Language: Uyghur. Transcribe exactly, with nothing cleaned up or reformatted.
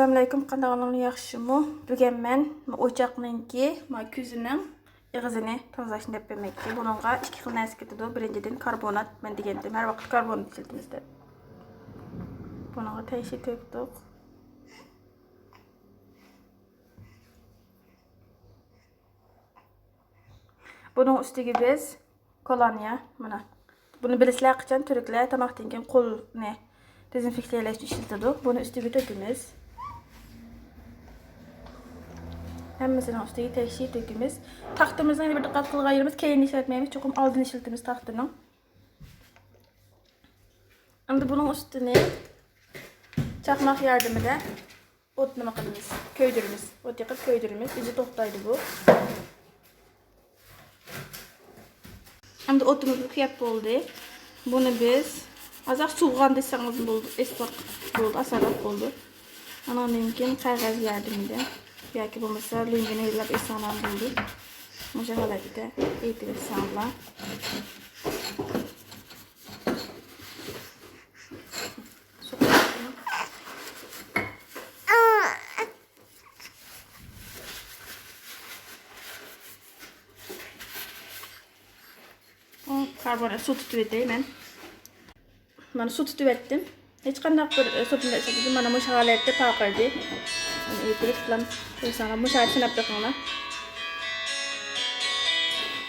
ئەسسالامۇئەلەيكۇم، قانداق ئەھۋالىڭلار، ياخشىمۇ؟ بۈگۈن مەن ئوچاقنىڭكى ما كۆزىنىڭ ئېغىزىنى تازىلاشنى دەپ بەرمەكچى. بۇنىڭغا ئىككى خىل نەرسە كېتىدۇ. بىرىنچىدىن، كاربونات، مەن دېگەنتىم، ھەر ۋاقىت كاربونات ئىشلىتىمىز دەپ. بۇنىڭغا تەيشى تۆكتۇق. بۇنىڭ ئۈستىگە بىز كولونىيە، مانا، بۇنى بىلىسىلەر، قاچان تۈركلەر تاماقتىن كېيىن قولنى دېزىنفېكسىيەلەش ئۈچۈن ئىشلىتىدۇ. بۇنى ئۈستىگە تۆكىمىز. ھەممىسىنىڭ ئۈستىگە تەكشى تۆكىمىز. تاختىمىزنى بىر دىققەت قىلغان يېرىمىز، كەينىدىن ئىشلەتمەيمىز، چوقۇم ئالدىن ئىشلىتىمىز تاختىنىڭ. ئەمدى بۇنىڭ ئۈستىنى چاقماق ياردىمىدە ئوت نېمە قىلىمىز؟ كۆيدۈرىمىز. ئوت يېقىپ كۆيدۈرىمىز. ئۆزى توختايدۇ بۇ. ئەمدى ئوتىمىز كۆيۈپ بولدى. بۇنى بىز ئازراق سوۋۇغان دېسەڭىز بولدى، ئېسساق بولدى، ئاسانراق بولدى. ئانىڭدىن كېيىن قەغەز ياردىمىدە ياكى بولمىسا لېنگىنى ئېلىپ ئېسساڭلار بولدى. مۇشۇ ھالەتتە ئېتىۋەتسەڭلار. كاربونات سۇ تۇتۇۋېتەي مەن. مانا سۇ تۇتۇۋەتتىم. ھېچقانداق بىر، ئە، سوپۇن ئىشلەتمىدىم. مانا مۇشۇ ھالەتتە پارقىرىدى. مانا ئېتىۋېتىپلام. كۆرسەڭلار، مۇشۇ ھالەتتە سىناپ بېقىڭلار.